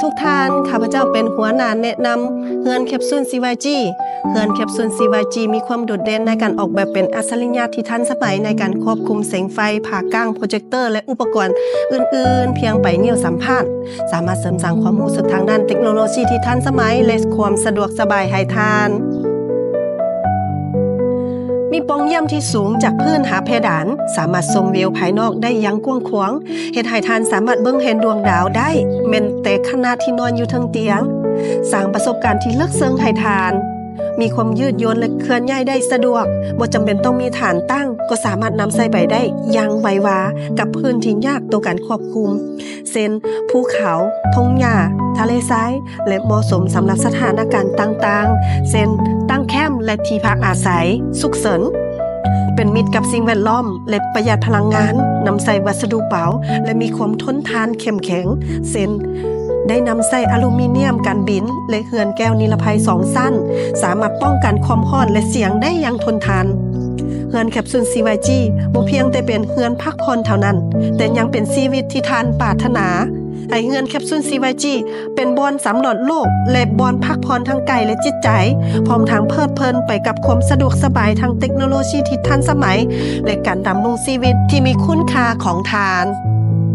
ທຸກທ່ານ, ຂ້າພະເຈົ້າເປັນຫົວໜ້າແນະນຳເຮືອນແຄັບຊູນ ຊີວາຍຈີ. ເຮືອນແຄັບຊູນ ຊີວາຍຈີ ມີຄວາມໂດດເດັ່ນໃນການອອກແບບເປັນອັດສະລິຍະທີ່ທັນສະໄໝໃນການຄວບຄຸມແສງໄຟ, ຜາກ້າງ, ໂປຣເຈັກເຕີ ແລະ ອຸປະກອນອື່ນໆ ພຽງປາຍນິ້ວສຳຜັດ ສາມາດເສີມສ້າງຄວາມຮູ້ສຶກທາງດ້ານເຕັກໂນໂລຊີທີ່ທັນສະໄໝ ແລະ ຄວາມສະດວກສະບາຍໃຫ້ທ່ານ. ມີປ່ອງຢ້ຽມທີ່ສູງຈາກພື້ນຫາເພດານ, ສາມາດຊົມວິວພາຍນອກໄດ້ຢ່າງກວ້າງຂວາງ, ເຮັດໃຫ້ທ່ານສາມາດເບິ່ງເຫັນດວງດາວໄດ້ແມ່ນແຕ່ຂະນະທີ່ນອນຢູ່ເທິງຕຽງ, ສ້າງປະສົບການທີ່ເລິກເຊິ່ງໃຫ້ທ່ານ. ມີຄວາມຍືດຍົນ ແລະ ເຄື່ອນຍ້າຍໄດ້ສະດວກ, ບໍ່ຈຳເປັນຕ້ອງມີຖານຕັ້ງ, ກໍສາມາດນຳໃຊ້ໄປໄດ້ຢ່າງໄວວາກັບພື້ນທີ່ຍາກຕໍ່ການຄວບຄຸມ ເຊັ່ນ ພູເຂົາ, ທົ່ງຫຍ້າ, ທະເລຊາຍ ແລະ ເໝາະສົມສຳລັບສະຖານະການຕ່າງໆ ເຊັ່ນ ຕັ້ງແຄ້ມ ແລະ ທີ່ພັກອາໄສສຸກເສີນ. ເປັນມິດກັບສິ່ງແວດລ້ອມ ແລະ ປະຢັດພະລັງງານ, ນຳໃຊ້ວັດສະດຸເບົາ ແລະ ມີຄວາມທົນທານເຂັ້ມແຂງ ເຊັ່ນ ໄດ້ນຳໃຊ້ອາລູມີນຽມກັນບິນ ແລະ ເຮືອນແກ້ວນິລະໄພສອງຊັ້ນ, ສາມາດປ້ອງກັນຄວາມຮ້ອນ ແລະ ສຽງໄດ້ຢ່າງທົນທານ. ເຮືອນແຄັບຊູນ ຊີວາຍຈີ ບໍ່ພຽງແຕ່ເປັນເຮືອນພັກຜ່ອນເທົ່ານັ້ນ, ແຕ່ຍັງເປັນຊີວິດທີ່ທ່ານປາດຖະໜາ. ໃຫ້ເຮືອນແຄັບຊູນ ຊີວາຍຈີ ເປັນບ່ອນສຳຫຼວດໂລກ ແລະ ບ່ອນພັກຜ່ອນທາງກາຍ ແລະ ຈິດໃຈ, ພ້ອມທັງເພີດເພີນໄປກັບຄວາມສະດວກສະບາຍທາງເຕັກໂນໂລຊີທີ່ທັນສະໄໝ ແລະ ການດຳລົງຊີວິດທີ່ມີຄຸນຄ່າຂອງທ່ານ.